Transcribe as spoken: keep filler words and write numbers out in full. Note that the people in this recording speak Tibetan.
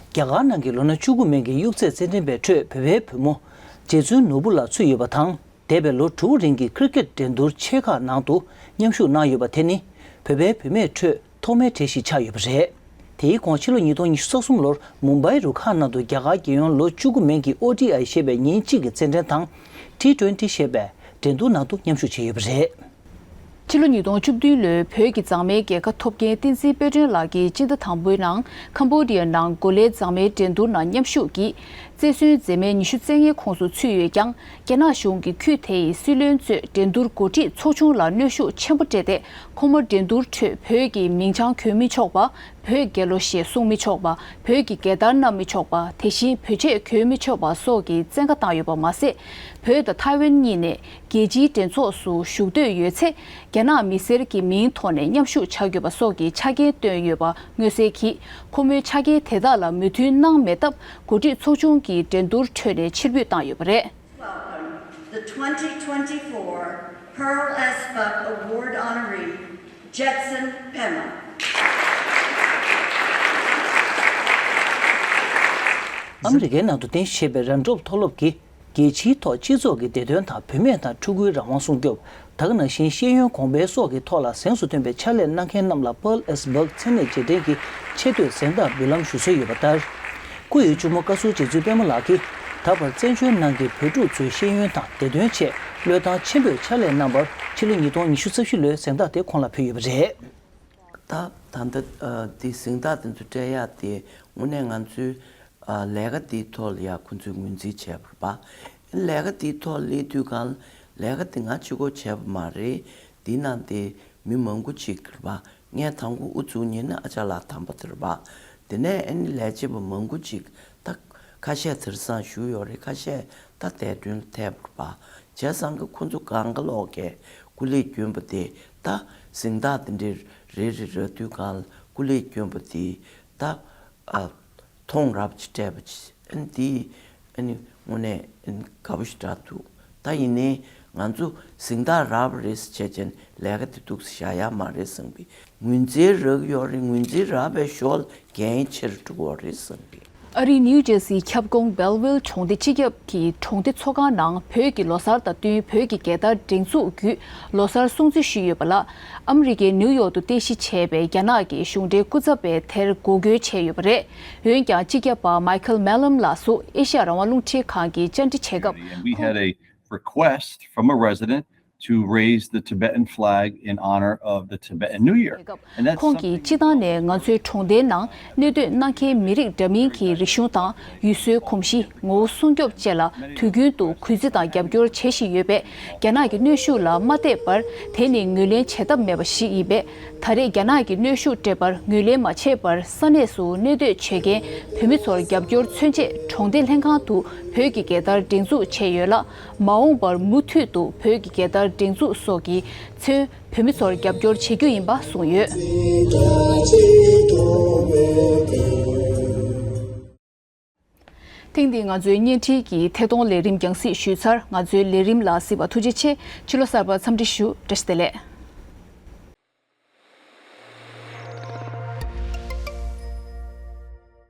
རྒྱ་གར་ནང་གི་ལོ་ན་བཅུ་དགུ་མན་གྱི་གཡུག་རྩེད་རྩེད་འགྲན་པའི་ཁྲོད་བོད་པའི་བུ་མོ་རྗེ་བཙུན་ནོར་བུ་ལགས་ཚུད་ཡོད་པ་དང་། འདས་པའི་ལོ་དྲུག་རིང་གི་ཁྲི་ཀེད་འགྲན་བསྡུར་ཆེ་ཁག་ནང་དུ་མཉམ་ཞུགས་གནང་ཡོད་པ་དེ་ནི་བོད་པའི་བུད་མེད་ཁྲོད་ཐོག་མའི་གྲས་ཤིག་ཆགས་ཡོད་པ་རེད། དེའི་གོང་ཕྱི་ལོ་ཉིས་སྟོང་ཉི་ཤུ་རྩ་གསུམ་ལོར་མུམ་བྷའི་རུ་ཁག་ནང་དུ་རྒྱ་གར་རྒྱལ་ཡོངས་ལོ་བཅུ་དགུ་མན་གྱི་ཨོ་ཌི་ཨའི་ཞེས་པའི་ཉིན་གཅིག་གི་རྩེད་འགྲན་དང་ཊི་ཊུ་ཝེན་ཊི་ཞེས་པའི་འགྲན་བསྡུར་ནང་དུ་མཉམ་ཞུགས་བྱས་ཡོད་པ་རེད། ཕྱི་ལོ་ཉིས་སྟོང་བཅུ་བདུན་ལོའི་བོད་ཀྱི་མཛངས་མའི་རྒྱལ་ཁ་ཐོབ་མཁན་བསྟན་འཛིན་དཔལ་སྒྲོན་ལགས་ཀྱིས་སྤྱི་ཟླ་དང་པོའི་ནང་ཁམ་བྷོ་ཌི་ཡ་ནང་གོ་ལའི་མཛངས་མའི་འགྲན་བསྡུར་ནང་མཉམ་ཞུགས་ཀྱིས་རྩེར་སོན་མཛེས་མའི་ཉི་ཤུ་རྩ་ལྔའི་ཁོངས་སུ་ཚུད་ཡོད་ཀྱང་། རྒྱ་ནག་གཞུང་གིས་ཁུལ་དེ་ཡི་སྲིད་བློན་གཙོས་འགྲན་བསྡུར་འགོ་ཁྲིད་ཚོགས་ཆུང་ལ་གནོན་ཤུགས་ཆེན་པོ་སྤྲད་དེ། ཁོ་མོར་འགྲན་བསྡུར་ཁྲོད་བོད་ཀྱི་མིང་བྱང་གྱོན་མི་ཆོག་པ། བོད་རྒྱལ་ལོ་ཞེས་གསུང་མི་ཆོག་པ། བོད་ཀྱི་རྒྱལ་དར་བསྣམས་མི་ཆོག་པ། དེ་བཞིན་བོད་ཆས་གྱོན་མི་ཆོག་པ་སོགས་ཀྱི་བཙན་བཀའ་བཏང་ཡོད་པ་མ་ཟད། བོད་དང་ཐའེ་ཝན་གཉིས་ནས་རྒྱལ་སྤྱིའི་འགྲན་ཚོགས་སུ་ཞུགས་འདོད་ཡོད་ཚེ། རྒྱ་ནག་མི་སེར་གྱི་མིང་ཐོག་ནས་མཉམ་ཞུགས་བྱ་དགོས་པ་སོགས་ཀྱི་ཆ་རྐྱེན་བཏོན་ཡོད་པ་མངོན་གསལ་གྱིས། ཁོ་མོའི་ཆ་རྐྱེན་དེ་དག་ལ་མོས་མཐུན་གནང་མེད་སྟབས། འགོ་ཁྲིད་ཚོགས་ཆུང་གིས་འགྲན་བསྡུར་ཁྲོད་ནས་ཕྱིར་འབུད་བཏང་ཡོད་པ་རེད། Welcome the twenty twenty-four Pearl S. Buck Award honoree, Jetson Pema. ཨ་མི་རི་ཀའི་ནང་དུ་རྟེན་གཞི་བྱས་པའི་ར་འབྲོག་མཐོ་སློབ་ཀྱིས་རྒྱལ་སྤྱིའི་ཐོག་སྤྱི་ཚོགས་ཀྱི་བདེ་དོན་དང་བུད་མེད་དང་ཕྲུ་གུའི་རང་དབང་སྲུང་སྐྱོབ། ད་ག་ནང་བཞིན་ཤེས་ཡོན་གོང་འཕེལ་སོགས་ཀྱི་ཐོག་ལ་གཟེངས་སུ་ཐོན་པའི་ཕྱག་ལས་གནང་མཁན་རྣམས་ལ་Pearl S. Buck མཚན་གནས་རྗེས་དྲན་གྱི་ཆེ་བསྟོད་གཟེངས་རྟགས་འབུལ་ལམ་ཞུ་སྲོལ་ཡོད་པ་ལྟར། སྐུ་ཡི་གཅུང་མོ་བཀའ་ཟུར་རྗེ་བཙུན་པད་མ་ལགས་ཀྱིས་ད་བར་བཙན་བྱོལ་ནང་གི་བོད་ཕྲུག་ཚོའི་ཤེས་ཡོན་དང་བདེ་དོན་ཆེད་བློས་བཏང་ཆེན་པོས་ཕྱག་ལས་གནང་བར་ཕྱི་ལོ་ཉིས་སྟོང་ཉི་ཤུ་རྩ་བཞི་ལོའི་གཟེངས་རྟགས་དེ་ཁོང་ལ་ཕུལ་ཡོད་པ་རེད། ད་ད་ལྟ་འདི་གཟེངས་རྟགས་དེ་ཚོ་སྤྲད་ཡག་དེ་དངོས་གནས་ང་ཚོའི་ལས་ཀ་འདིའི་ཐོག་ལ་ཡང་ཁོང་ཚོས་ངོས་འཛིན་བྱས་པ་རེད་པ། ལས་ཀ་འདིའི་ཐོག་སླེབས་དུས་གང་ལ་ལས་ཀ་འདི་ང་གཅིག་པོ་བྱས་པ་མ་རེད། འདིའི་ནང་དེ་མི་མང་པོ་ཅིག་རེད་པ། ངས་དང་པོ་དབུ་བཙུགས་མཁན་ནི་ཨ་ཅག་ལགས་དམ་པ་དེ་རེད་པ། དེ་ནས་ཨ་ནི་ལས་བྱེད་པ་མང་པོ་ཅིག་ད་ཁ་ཤས་དེང་སང་བཞུགས་ཡོད་རེད། ཁ་ཤས་ད་འདས་གྲོངས་ལ་ཐལ་པ་རེད་པ། བྱས་ཙང་གི་ཁོང་ཚོ་གང་ག་ལོག་གིས་སྐུ་ལས་བསྐྱོན་པ་དེ་ད་གཟེངས་རྟགས་དེ་འདྲའི་རེ་རེ་རག་དུས་གང་ལ་སྐུ་ལས་བསྐྱོན་པ་དེ་ད་ཨ། མཐོང་རབ་ཅིག་སྤྲད་པ་ཅིག་ཨ་ནི་དེ་ཨ་ནི་དངོས་གནས་ཨ་ནི་དགའ་པོ་ཞིག་འདྲ་འདུག་ད་ཡིན་ནའི་ང་ཚོ་གཟེངས་རྟགས་རག་པ་རེད་ཟེར་བྱས་ཅན་ལས་ཀ་དེ་འདུག་སེ་བཞག་ཡག་མ་རེད་བསམ་གི། ངོས་འཛིན་རག་གི་ཡོད་རེད། ངོས་འཛིན་རག་པའི་ཞོར་འགན་ཆེ་རུ་འགྲོ་གི་ཡོད་རེད་བསམ་གི། ཨ་རིའི་ནིའུ་ཇར་སིའི་ཁྱབ་ཁོངས་སྦེལ་ཝིལ་གྲོང་སྡེ་སྤྱི་ཁྱབ་ཀྱི་གྲོང་སྡེ་ཚོགས་ཁང་ནང་བོད་ཀྱི་ལོ་གསར་དང་བསྟུན་བོད་ཀྱི་རྒྱལ་དར་སྒྲེང་འཛུགས་བརྒྱུད་ལོ་གསར་སྲུང་བརྩི་ཞུས་ཡོད་པ་ལ། ཨ་མི་རི་ཀའི་ནིའུ་ཡོག་ཏུ་རྟེན་གཞི་བྱས་པའི་རྒྱ་ནག་གི་གཞུང་འབྲེལ་སྐུ་ཚབ་པས་དེར་འགོག་རྒོལ་བྱས་ཡོད་པ་རེད། འོན་ཀྱང་སྤྱི་ཁྱབ་པ་མའི་ཁལ་མེ་ལམ་ལགས་སུ་ཨེ་ཤ་ཡ་རང་དབང་རླུང་འཕྲིན་ཁང་གིས་བཅར་འདྲི་བྱས་སྐབས། And we had a request from a resident to raise the Tibetan flag in honor of the Tibetan New Year. And that's ཁོང་གིས་སྤྱི་བཏང་ནས་ང་ཚོའི་གྲོང་སྡེའི་ནང་གནས་སྡོད་གནང་མཁན་མི་རིགས་འདྲ་མིན་གྱི་རིག་གཞུང་དང་ཡུལ་སྲོལ་གོམས་གཤིས། ངོ་བོ་སྲུང་སྐྱོབ་བཅས་ལ་དུས་རྒྱུན་དུ་གུས་བརྩི་དང་རྒྱབ་སྐྱོར་བྱེད་བཞིན་ཡོད་པས། རྒྱ་ནག་གི་གནོན་ཤུགས་ལ་མ་བལྟས་པར་དེ་ནི་ངོས་ལེན་བྱེད་ཐབས་མེད་པ་ཞིག་ཡིན་པས། ད་རེས་རྒྱ་ནག་གི་གནོན་ཤུགས་སྤྲད་པར་ངོས་ལེན་མ་བྱས་པར་ས་གནས་སུ་གནས་སྡོད་བྱེད་མཁན་བོད་མི་ཚོར་རྒྱབ་སྐྱོར་མཚོན་ཆེད་གྲོང་སྡེ་ལྷན་ཁང་དུ་བོད་ཀྱི་རྒྱལ་དར་སྒྲེང་འཛུགས་བྱས་ཡོད་ལ། མ་འོངས་པར་མུ་མཐུད་དུ་བོད་ཀྱི་རྒྱལ་དར་སྒྲེང་འཛུགས་སོགས་ཀྱིས་མཚོན། བོད་མི་ཚོར་རྒྱབ་སྐྱོར་བྱེད་རྒྱུ་ཡིན་པ་གསུངས་ཡོད། ཐེངས་འདིའི་ང་ཚོའི་བརྙན་འཕྲིན་གྱི་ཐད་གཏོང་ལས་རིམ་རྒྱང་སྲིང་ཞུས་ཚར། ང་ཚོའི་ལས་རིམ་ལ་གཟིགས་པར་ཐུགས་རྗེ་ཆེ། ཕྱི་ལོ་གསར་པར་འཚམས་འདྲི་ཞུ། བཀྲ་ཤིས་བདེ་ལེགས།